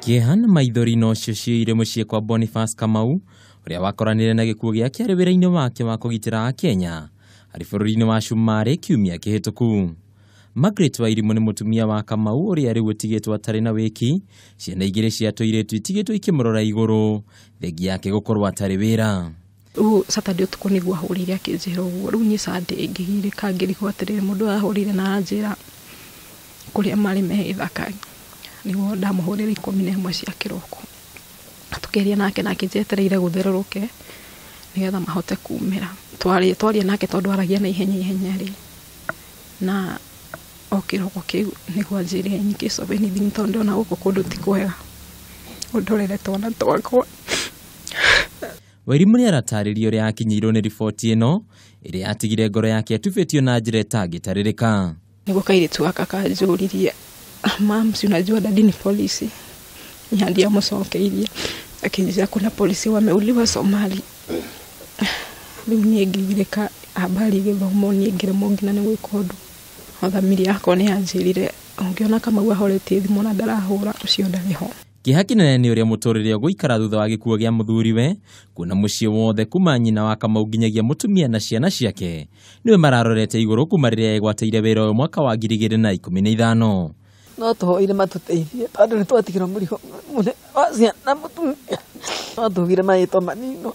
Kĩeha na maithori nocio ciũire mũciĩ kwa Boniface Kamau ũrĩa wakoranire na gĩkuũ gĩake arĩ wĩra-inĩ wake wa kũgitĩra Akenya arĩ bũrũri-inĩ wa Cumarĩ kiumia kĩhĩtũku. Margaret Wairimu nĩ mũtumia wa Kamau ũrĩa rĩu ũtigĩtwo atarĩ na wĩki, ciana igĩrĩ cia tũirĩtu itigĩtwo ikĩmũrora igũrũ, thengia yake gũkorwo atarĩ wĩra. Rĩu Saturday ũtukũ nĩguo ahũrĩire akĩnjĩra ũguo. Rĩu niĩ Sunday ngĩgirĩka ngĩrigwo atĩrĩrĩ, mũndũ ũyũ ahũrĩire na aranjĩra kũrĩa marĩ me gĩthaka. Nĩguo ndamũhũrĩire 11 cia kĩroko. Tũkĩaria nake na akĩnjetereire gũtherũrũke nĩgetha mahote kumĩra. Twaria nake tondũ aragia na ihenya ihenya rĩ, na o kĩroko kĩu nĩguo anjĩrire in case of anything tondũ ndĩrona gũkũ kũndũ ti kwega, ũndorere twana twakwa. Wairimu nĩ aratarĩria ũrĩa akinyĩirwo nĩ riboti ĩno ĩrĩa yatigire ngoro yake ĩtubĩtio na njĩra ĩtangĩtarĩrĩka. Nĩguo kairĩtu gaka kanjũririe, "Mam, si unajua daddy ni polisi?" Niĩ ndiamũcokeirie, akĩnjĩra kuna polisi wameuliwa Somali. Rĩu niĩ ngĩgirĩka habari ĩgĩthomwo niĩ ngĩremwo nginya nĩ gwĩka ũndũ. O thamiri yakwa nĩ yanjĩrire ũngĩona Kamau ahoretie thimũ na ndarahũra ũcio ndarĩ ho. Kĩeha kĩnene nĩ ũrĩa mũtũrĩre ũgũikara thutha wa gĩkuũ gĩa mũthuriwe, kuona mũciĩ wothe kuma nyina wa Kamau nginyagia mũtumia na ciana ciake nĩwe mararorete igũrũ kuma rĩrĩa egwatĩire wĩra ũyũ mwaka wa 2015. No tũhoire matũteithie tondũ nĩ twatigirwo mũrigo mũnene wa ciana na mũtumia. No tugire marĩtwa manino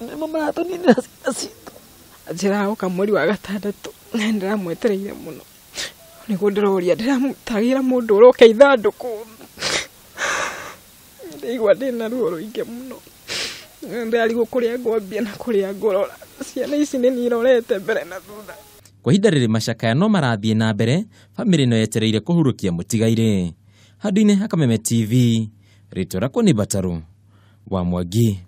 nĩmo maratũninĩra ciana citũ. Anjĩraga oka mweri wa gatandatũ na nĩndĩramwetereire mũno. Nĩguo ndĩroria ndĩramũtagĩra mũndũ ũroka ithandũkũ. Ndĩraigua ndĩna ruo rũingĩ mũno. Ndĩrarigwo kũrĩa ngwambia na kũrĩa ngũrora. Ciana ici nĩ niĩ irorete mbere na thutha. Kwa ihinda rĩrĩ macakaya no marathiĩ na mbere, bamĩrĩ ĩno yetereire kũhurũkia mũtigairĩ. Handũ-inĩ ha Kameme TV, rĩtwa rĩakwa nĩ Batarũ wa Mwangi.